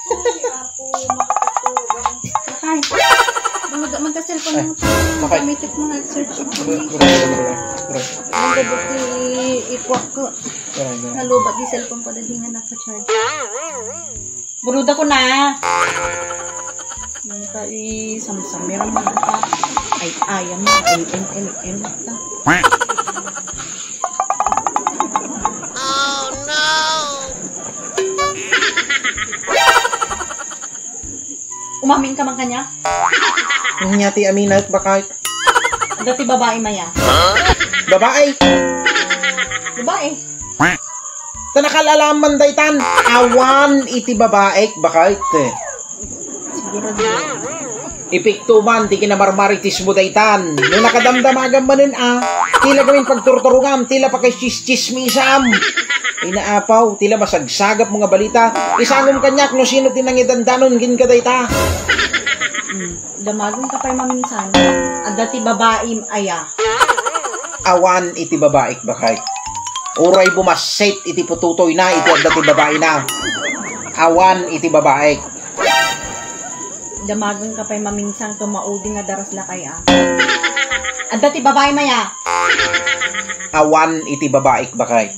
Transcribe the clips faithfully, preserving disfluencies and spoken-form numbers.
Ay, apo, makatutulog ako. Ay, mag-, magka-cellphone mo. Ay, okay. Gamitin mo nga search information. Bro, bro, bro, bro. Ang gabi ko i-, ikuha ko. Bro, bro. Nalubat di cellphone ko, dahil nga naka-charge. Buruda ko na. Yung ka i-samsam, meron man ka. Ay, ayam, ay, M M M ta. Umamin ka man kanya? Ania ti aminak, bakay? Dati babae maya. Babae? Babae. Ta nakal-alam man daytan. Awan iti babaek, bakay? Sigurado. Ipikto man ti kinamarmarites mo daytan. No nakadamdamagam manen a, tila gamin pagturturungam, tila pakaischismisam. Inaapaw, tila masagsagap mo nga balita. Isangom kaniak no sino ti nangidandanon ken kadayta. Hmm, damagen ka pay maminsan. Adda ti babaim aya. Awan iti babaik, bakay. Uray bumassit iti putotoyna iti adda ti babaina. Awan iti babaik. Damagen ka pay maminsan ken maudi nga daras lakay a. Adda ti babaim aya. Awan iti babaik, bakay.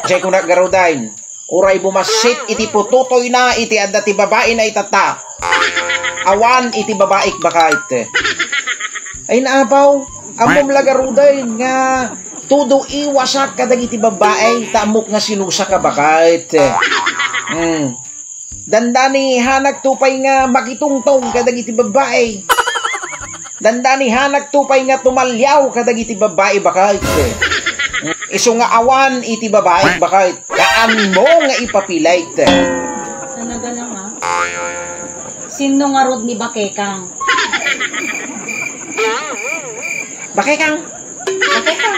Jay kunak garuden, uray bumassit iti putotoyna iti adda ti babaina itatta. Awan iti babaik, bakay. Ay naapaw, ammom la garuden nga todo iwasak kadagiti babae, ta ammok nga sinusa ka, bakay. Hmm. Dandani hanakto pay nga makitungtong kadagiti babae. Dandani hanakto pay nga tumaliaw kadagiti babae, bakay. Isu nga awan iti babae, bakay. Kaanmo nga ipapilit. Talaga lang, ah. Sino nga rod ni Bakekang? Bakekang? Bakekang.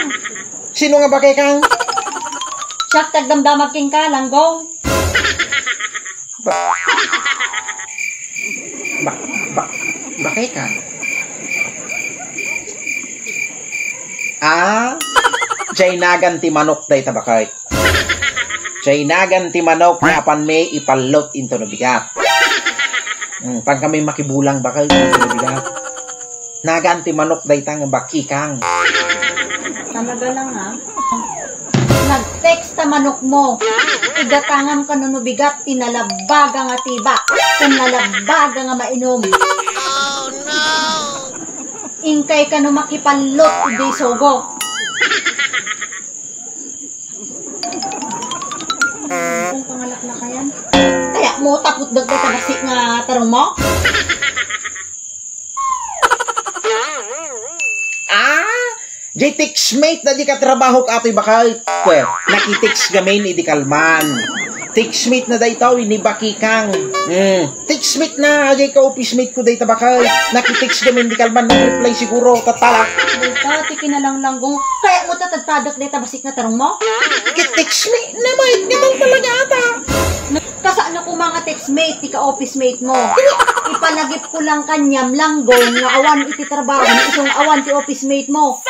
Sino nga Bakekang? Siak ti agdamdamag kenka, Langgong. Ba-, ba-, ba-, Bakekang? Ah, jay nagan ti manok dayta, bakay. Jay nagan ti manok nga apanmi ipallot intono bigat. Hmm, pangkami makibulang, bakay, intono bigat. Nagan ti manok dayta nga Bakekang. Talaga lang, ah. Nag-text ta manok mo. Igatangam kano no bigat ti nalabaga nga tiba ken nalabaga nga mainom. Inkay kano makipallot idiay Sogo. Kung pangalaklakayan. Kaya mo, tapot dagdag ka basi nga tarong mo? Ah, jay textmate na di katrabaho ka atoy, bakay. Nakitext gamin idi kalman. Textmate na daytoy ni Bakekang. Hmm. Textmate na, jay ka-officemate ko dayta, bakay. Nakitext gamin idi kalman, nag-reply siguro, tatala. Dayta, ti kinalanglanggo. Kaya mo tatadtadak dayta, basik nga tarong mo? Textmate na, mait nga talaga ata. Kasano ko mga textmate, ti ka-officemate mo? Ipalagip ko lang kaniam, Langgong, nga awan iti trabaho, isung awan ti officemate mo.